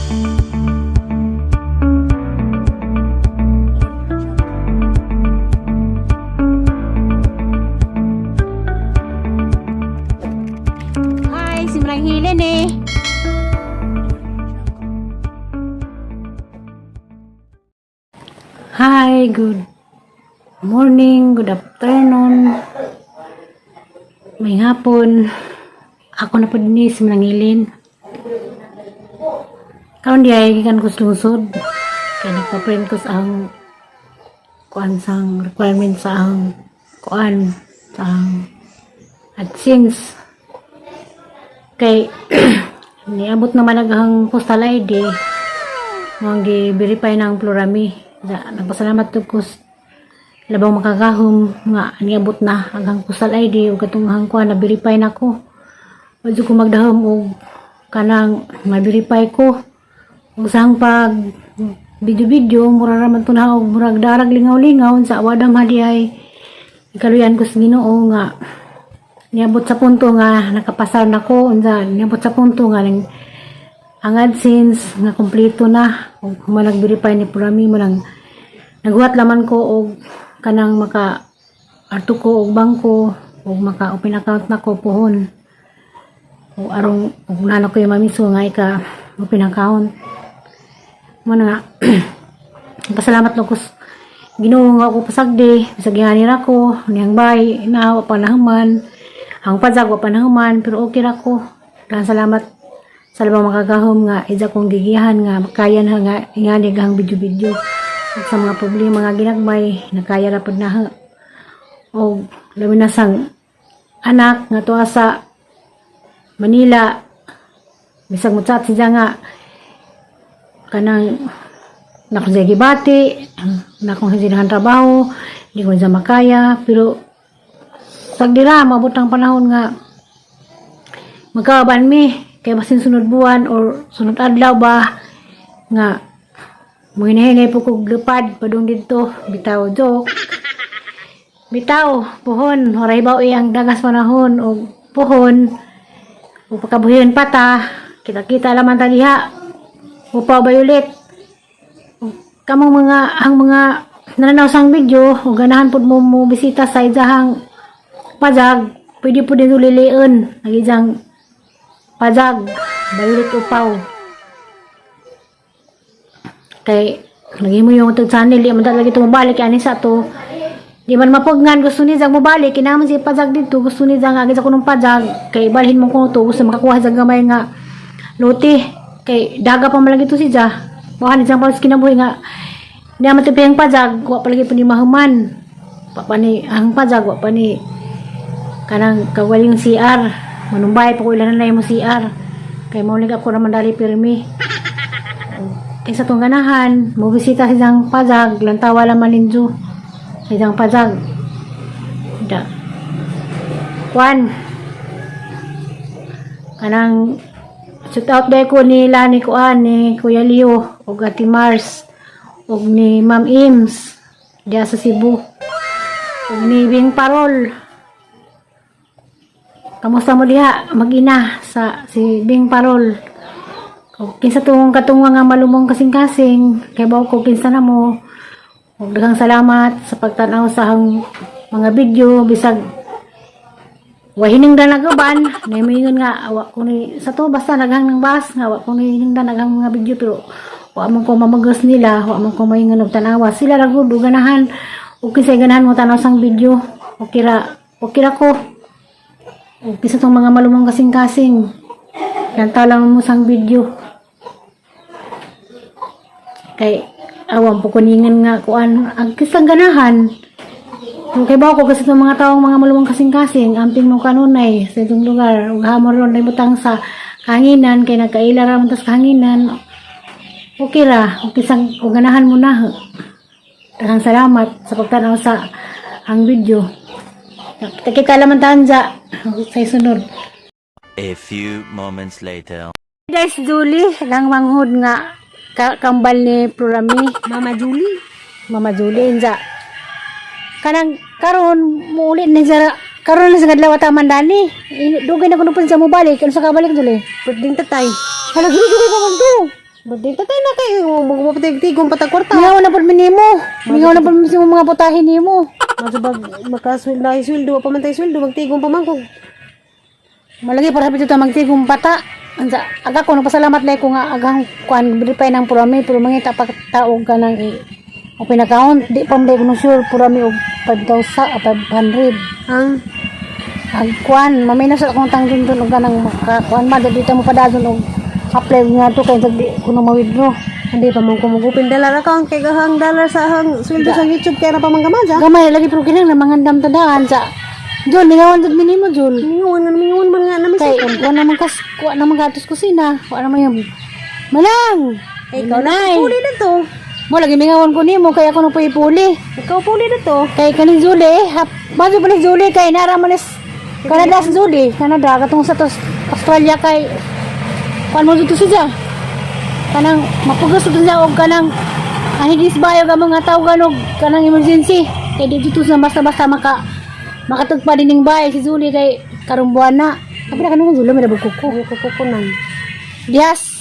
Hi, si Manang Helen eh. Hi, good morning, good afternoon. May hapon. Ako na po din si Manang Helen. Karon di ay gikan ko sa lungsod. Kaya nagpa-print ko sa ang kuan sang requirement sa ang kuan sa ang AdSense. Kay niabot naman ang postal ID mo gi-verify ng Plurami. Nagpasalamat to ko labang makagahom nga niabot na ang postal ID ug katong ang kuan na verify na ko. Wa jud ko magdahom og kanang ma-verify ko. Ug sa ang pag video-video mura ra man to na og murag darag lingaw-lingaw sa wadam hadi ay ikaluyan ko sa Ginoo nga niabot sa punto nga nakapasar na ko, unsa niabot sa punto nga ning ang AdSense nga kompleto na ug human nag-verify ni Purami mo nang naghuwat laman ko og kanang maka arto ko og bangko ug maka open account na ko pohon o arong ug nano ko yung mamiso nga ika open account mo na nga. Pasalamat lang ko Ginoo nga ako pasagdi bisag ngani ra ko niyang bay na wa pa nahuman ang pajag, wa pa nahuman, pero okay ra ko. Daghang salamat sa labang makagahom nga ija kong gigiyahan nga makaya na nga ingani ang video-video ug sa mga problema nga ginagmay nakaya ra pud na ha. Og labi na sang anak nga tuwa sa Manila, bisag mo chat siya nga kanang na akong siya gibati na akong siya trabaho, di ko siya makaya, pero sagdira maabot ang panahon nga magkaban mi kay basin sunod buwan or sunod adlaw ba nga muhinahinay po kog lupad padung didto. Bitaw, joke bitaw. Puhon oray ba ang dagas panahon og puhon ug pagkabuhion pata kita-kita laman ta diha. Upaw bayulit kamong mga ang mga nananaw sang video o ganahan pud mo mo bisita sa ijahang pajag, pwede po din lilion ang ijang pajag bayulit upaw kay nagimo yung itong channel. Di man talaga ito mabalik ani sa to, di man mapugnan. Gusto ni jang mobalik kinahanglan siya pajag dito. Gusto ni jang agi sa kunong pajag kay balhin mo kuno to. Gusto makakuha sa gamay nga lote kay daga pa malagi to si ja. Buhan ni jang palos kinabuhi nga di man ang pajag, wa pa lagi pa ni mahuman pa, pa ni ang pajag, wa pa ni kanang kawaling CR. Manumbay pa ko ilan na mo CR kay mo ako raman dali pirmi. Kay sa tong ganahan mo bisita sa isang pajag, lantawa laman ninyo sa isang pajag da kwan kanang shout out dahil ko ni Lani kuan ni Kuya Leo ug Ate Mars ug ni Ma'am Ims diya sa Cebu ug ni Bing Parol. Kamusta mo diha mag-ina sa si Bing Parol? Ug kinsa tong katungwa nga malumong kasing-kasing kay bawo ko kinsa na mo. Ug daghang salamat sa pagtan-aw sa akong mga video bisag wa hiningdan nagaban na moingon nga wa ko ni sa to, basta naghang ng bas nga wa ko ni hiningdan naghang mga video, pero wa man ko mamagos nila, wa man ko maingon og tanawa sila ra gud ug ganahan ug kinsay ganahan mo tanaw sang video, okay ra, okay ra ko. Ug kinsa tong mga malumong kasing-kasing, lantaw lang mo sang video kay awan po kuningan nga kuan ang kisang ganahan. Kung kay ko kasi itong mga taong mga maluwang kasing-kasing, amping mo kanunay sa itong lugar, ug hamon ron ay butang sa kahanginan, kay nagkaila ra man tas kahanginan. Okay ra, okay sang ug ganahan mo na. Daghang salamat sa pagtanaw sa ang video. Kita laman tanja sa sunod. A few moments later. Guys, Julie, lang manghud nga kambal ni Plurami. Mama Julie. Mama Julie, inja. Kanang karon muuli ni sa karon na sa kadlaw ata man dani. Dugay na kuno pud siya mobalik. Ano sa kabalik, Julie? Pwedeng tatay. Hala, dili dili ka man to. Birthday tatay na kay magpatigtigong patag kwarta. Mingaw na pud nimo. Mingaw na pud sa mga putahe nimo. Masubag makasweldo ay sweldo pa man tay sweldo magtigong pa man ko. Malagi para dito magtigong pata. Ansa aga ko nagpasalamat lay ko nga agang kuan verify ng purami pero mangita pa taog ka ng open account di pa man ko sure purami og 5,000 ah, 500. Ang Ang kuan mamay na sa akong tangdun dun og kanang makakuan man dito mo padadon og apply nga to kay di ko na ma-withdraw. hindi pa man ko mag-open dollar account kay gahang dollar sa hang sweldo sa YouTube kay ra pa man gamay. Gamay lagi pero kinahanglan mangandam tadaan sa Jol, mingawan jud minimo Jol. Mingon man mingon man nga namin Kay wa naman kas wa naman gatos kusina, wa naman yung Manang. Ikaw na puli na to. Mo lagi mingawan ko nimo kay ako nang puli. Ikaw puli na to. Kay kaning Zuli, hap, majo pa ni Zuli kay nara man is Canada sa Zuli, Canada katong sa tos Australia kay kuan mo dito siya. Kanang mapugos to siya og kanang ang higis bayo ka mga tawagan og kanang emergency. Kay di dito sa basta-basta makatugpa din ning bahay si Zuli kay karong buwan na. Kapila kanong Zuli may nabog kuko. Ay ko ko nang. Yes.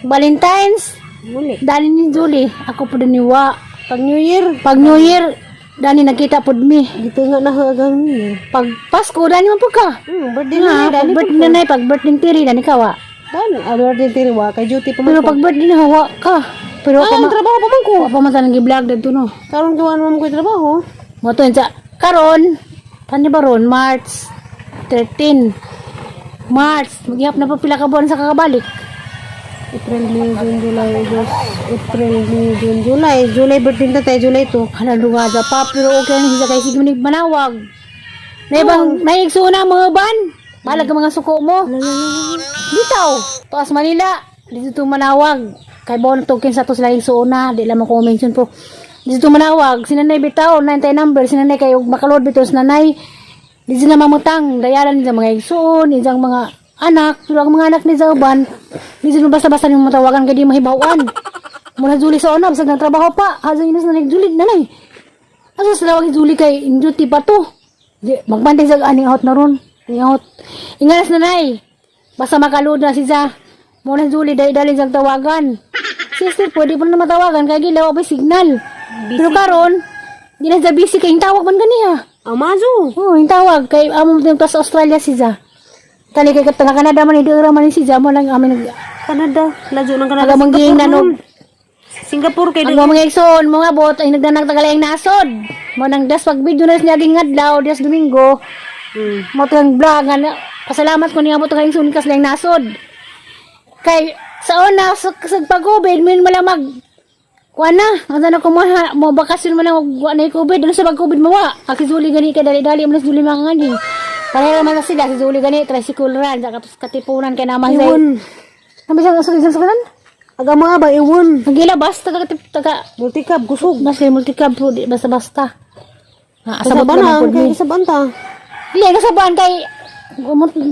Valentine's Muli. dali ni Zuli, ako po din ni Wa. Pag New Year, Pag New Year, dani nagkita pod mi. dito nga na hanggang New Year. Pag Pasko, dani man po ka. Birthday na Nga, dali pag birthday na pag birthday tiri, dani ka wa. Dan, birthday tiri wa kay duty pa man Pero ko. pag birthday na hawa ka. Pero Ay, ang trabaho pa man ko. wa pa man sa nang vlog dito no. Karon gawan man ko trabaho. Mo to sa karon, tani ba ron March 13. March, magyap na pa pila ka buwan sa kakabalik. April, May, June, July, August, April, May, June, July. July birthday na tayo, July 2. Hala lunga pa pero okay na siya kay sige manig manawag. Naibang naigsuuna mga ban. Balag ang mga suko mo. Bitaw, tuas Manila, dito to manawag. Kay bon token sa to sila igsuuna, di lamang ko mention po. Dito manawag, sinanay bitaw, nantay number, sinanay kay og makaload bitaw sinanay. Dito na mamutang, dayalan niya mga igsuon, isang mga anak, pero ang mga anak ni sa uban, dito na basta-basta nimo matawagan kay di mahibawan. Muna juli sa una, bisag nagtrabaho pa, hazang inas na nagjuli nanay. Asa sa lawag juli kay in duty pa to. Di, magbantay sa aning out na ron. Aning out. Inganas nanay. Basta makaload na siya. Muna juli dahil dalin siyang tawagan. Sister, pwede pa na matawagan kay gilaw pa signal. Pero karon, di na siya busy kay yung tawag man ganiha. Amazo. Oo, yung tawag kay amo mo sa Australia siya. Tali kay taga Canada man hindi ra man si mo lang amin nag Canada. Ladyo ng Canada. Aga mangging nanog. Singapore kay Ang mga igsoon, mga bot ay nagdanag tagalayang nasod. Mo nang das pag video na niya ging adlaw, das Domingo. Mo to ang vlog nga pasalamat ko niya mo to kay igsoon kas layang nasod. Kay sa una sa pag-COVID min malamag kuan na, ang sana ko mo bakasyon man ang wa na COVID, ano sa pag-COVID mawa. Ak si Zuli gani kay dali-dali man si Zuli mga ngani. Pareha man na sila si Zuli gani tricycle run sa katos katipunan kay naman sa. Iwon. Kami sa sa Aga mga ba iwon. Nagila basta taga taga Multicab kusog. Basta yung multicab po, di basta-basta. Ah, asabot Kasaban naman ang po kay ni. kasaban ta. Dili, kasaban kay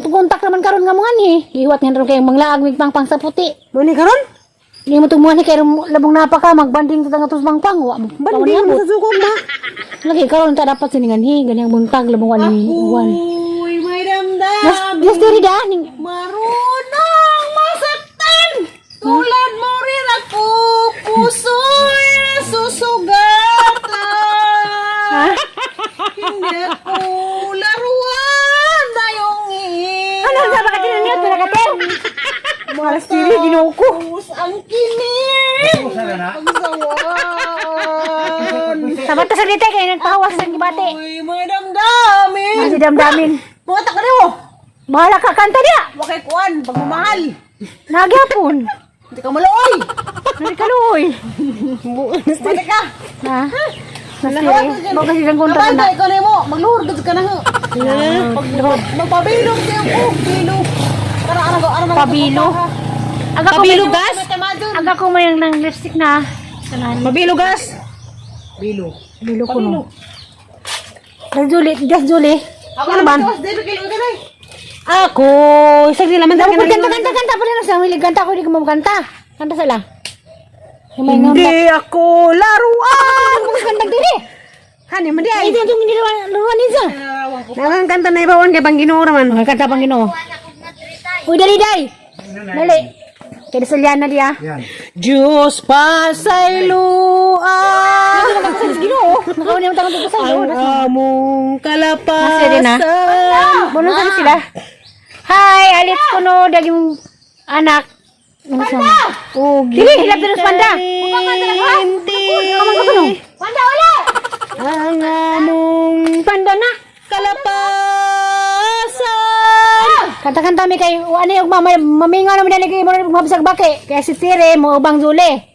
kontak naman karon nga mga ni. Gihuwat nga ron kay manglaag mig pangpang sa puti. Mani karon? Di mo tumuhan ni kay labong napa ka magbanding ta nga tos pangpang wa mo. Banding mo sa sukog na. Lagi karon ta dapat siningan hi ganyang buntag labong wa ni uwan. Uy, may damdam. Nas nas diri da ning Marunong masaktan. Tulad mo rin ako, puso'y nasusugatan. Ha? Hindi ako laruan na yung Ano sa baka tinanyot pala ka ter? Malas diri Ginoo ko. Ang kinig! Ang sawan! Sabat ta sa dite kay nagpahawas sa gibati. Uy, may damdamin! Ang damdamin. Mga ka mo! Bahala ka kanta niya. Wakay kuan, pagmamahal! Nagyapon. Hindi ka maluoy! Nari kaluoy. Balik ka! Na. Nasi, mo kasi siyang kontra Kabanda, na. ikaw na mo! Magluhor ka na ho! Magpabilog siya ko! Bilog! Tara, ano ko, ano Pabilo. Aga ko Pabilo may- gas? Aga ko may ng lipstick na. Mabilo gas! Bilo. Bilo ko no. Das Julie, das Julie. Ako ano ba? Ako, isang nila man Kanta, kanta, kanta, kanta pa rin sa milig kanta ko hindi ko makanta. Kanta sila. Hindi ako laruan. Ano kanta diri? Hani man di ay. Ay, ito yung nilawan niya. Nagang kanta na ibawan kay pang Ginoo raman. Mga kanta pang Ginoo. Uy, dali, dai. Dali. Kaya sa liana diya. Diyos pasayloa Ginoo. Nakaw niya tangan ko sa ang among Nasa na. kalapasan. Buno sa sila. Hi, Alex kuno daging anak. Panda! Oh, dili hilap din sa panda. Kalimti Panda wala. ang among Panda na. kalapasan. Kanta-kanta mi kay ano yung mama mamingaw naman dali kay mo mabsag baki. Kaya si Tire mo ubang zule.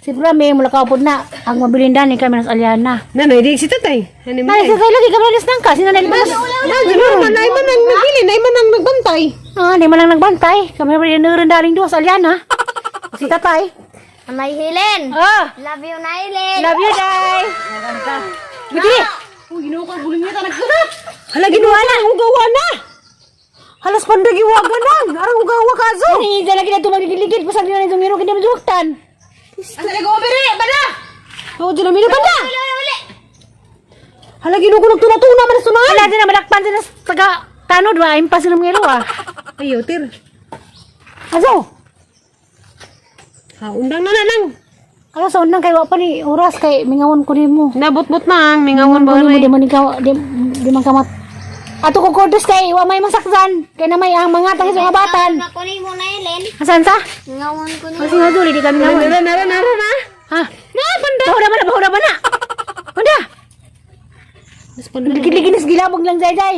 Si Prame mo lakaw na ang mabilin dani kami nas Aliana. Nanay, di si tatay. Ano mo? Nay, sa kay lagi kami nang ka sino na libas. Nay, man ang nagbilin, nay man ang nagbantay. Ah, di man lang nagbantay. Kami naman yung daling duha sa Aliana. Si tatay. Nay Helen. Ah, Love you, Nay Helen. Love you, Day. Dili. Hala, ginawa na, ugawa na. Halas panda giwaga na. Arang ugawa kaso. Ay, dala kita tumagigiligid pasag na itong iro kini majuhtan. Asa lagi obere, bala. Oh, dyan na banda. Hala, ginoo ko nagtuna-tuna man sa Wala din na malakpan din sa taga tanod ba impas ng ngiro ah. Ayo, tir. Aso. Ha, undang na na lang. Ano sa unang kay wa pa ni oras kay mingawon ko nimo. Nabot-bot na ang mingawan Ko ba nimo di man ikaw di, di man kamat. Ato ko kordos kay wa may masaktan kay na may ang mga tangis mga batan. Ako ni mo, Nay Helen. Asan sa? Ngawon ko ni. Kasi nga duli di kami ngawon. Nara, nara, nara na. Ha? Na panda. Bahura ba na bahura ba na? Panda. Ligid-ligid gilabog lang jay jay.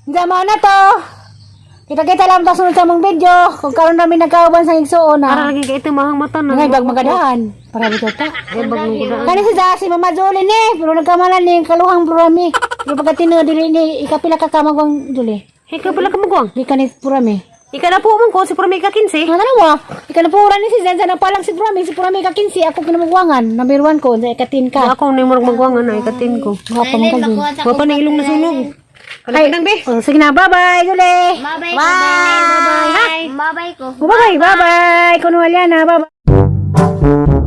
Hindi mo na to. Kita-kita lang ta sunod sa mong video. Kung karon namin nagkauban sa igsuon Ara na. lagi kay ito mahang mata na. Ngay bag magadahan. Para dito ta. Ay, bag magadahan. Kani si si Mama Jolie ni, pero nagkamalan ni kaluhang purami. Pero pagka dili ni ikapila ka kamagwang Jolie. Ikaw pala kamagwang. Di ka ni purami. Ika na po man ko si Purmi ka 15. Mga dalawa, ika na pura ni si Zenza na palang si Purami ka 15, ako kinamagwangan, number 1 ko, sa ikatin ka. Ako ni murag magwangan na ikatin ko. Mga pamangkal din. Wa pa na ilong nasunog. Ay, Kalapit be. oh, sige na, bye-bye, Jolie. Bye-bye. Bye. Bye-bye ko. Bye-bye, bye-bye. Kuno Aliana, bye-bye.